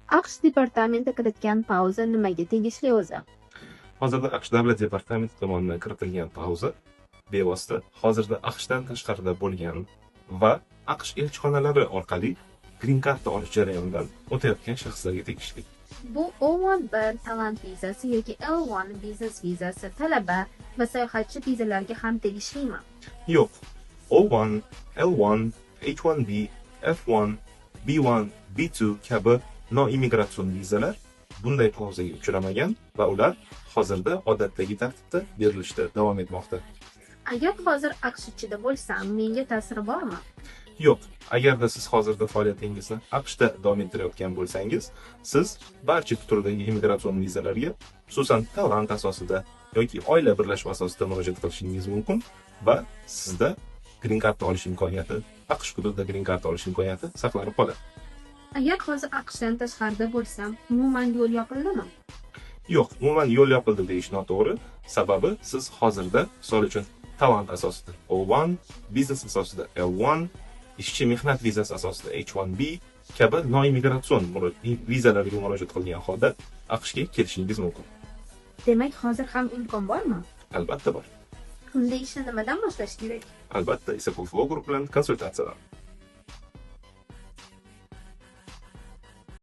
AQSh departamenti kiritgan pauza nimaga tegishli o'zi? Hozirda AQSh davlat departamenti tomonidan kiritilgan pauza bevosita hozirda AQShdan tashqarida bo'lgan va AQSh elchixonalari orqali green karta olish jarayonidan o'tayotgan shaxslarga tegishli. Bu O1 talent vizasi yoki L1 biznes vizasi, talaba va sayohatchi vizalariga ham tegishlimi? Yo'q. O1, L1, H1B, F1, B1, B2 kabi noimmigratsion vizalar bunday pauzaga uchramagan va ular hozirda odatdagi tartibda berilishda davom etmoqda. Agar hozir AQSh ichida bo'lsam, menga ta'siri bormi? Yo'q. Agarda siz hozirda faoliyatingizni AQShda davom ettirayotgan bo'lsangiz, siz barcha turdagi immigratsion vizalarga, xususan talent asosida yoki oila birlashma asosida murojaat qilishingiz mumkin va sizda green karta olish imkoniyati, AQSh hududida green karta olish imkoniyati saqlanib qoladi. Agar hozir AQShdan tashqarida bo'lsam, umuman yo'l yopildimi? Yo'q, umuman yo'l yopildi deyish noto'g'ri. Sababi siz hozirda, misol uchun, talent asosida O1, biznes asosida L1, ishchi mehnat vizasi asosida H1B kabi noimmigratsion vizalarga murojaat qilgan holda AQShga kelishingiz mumkin. Demak, hozir ham imkon bormi? Albatta bor. Unda ishni nimadan boshlash kerak? Albatta, Isakov Law Group bilan konsultatsiyadan.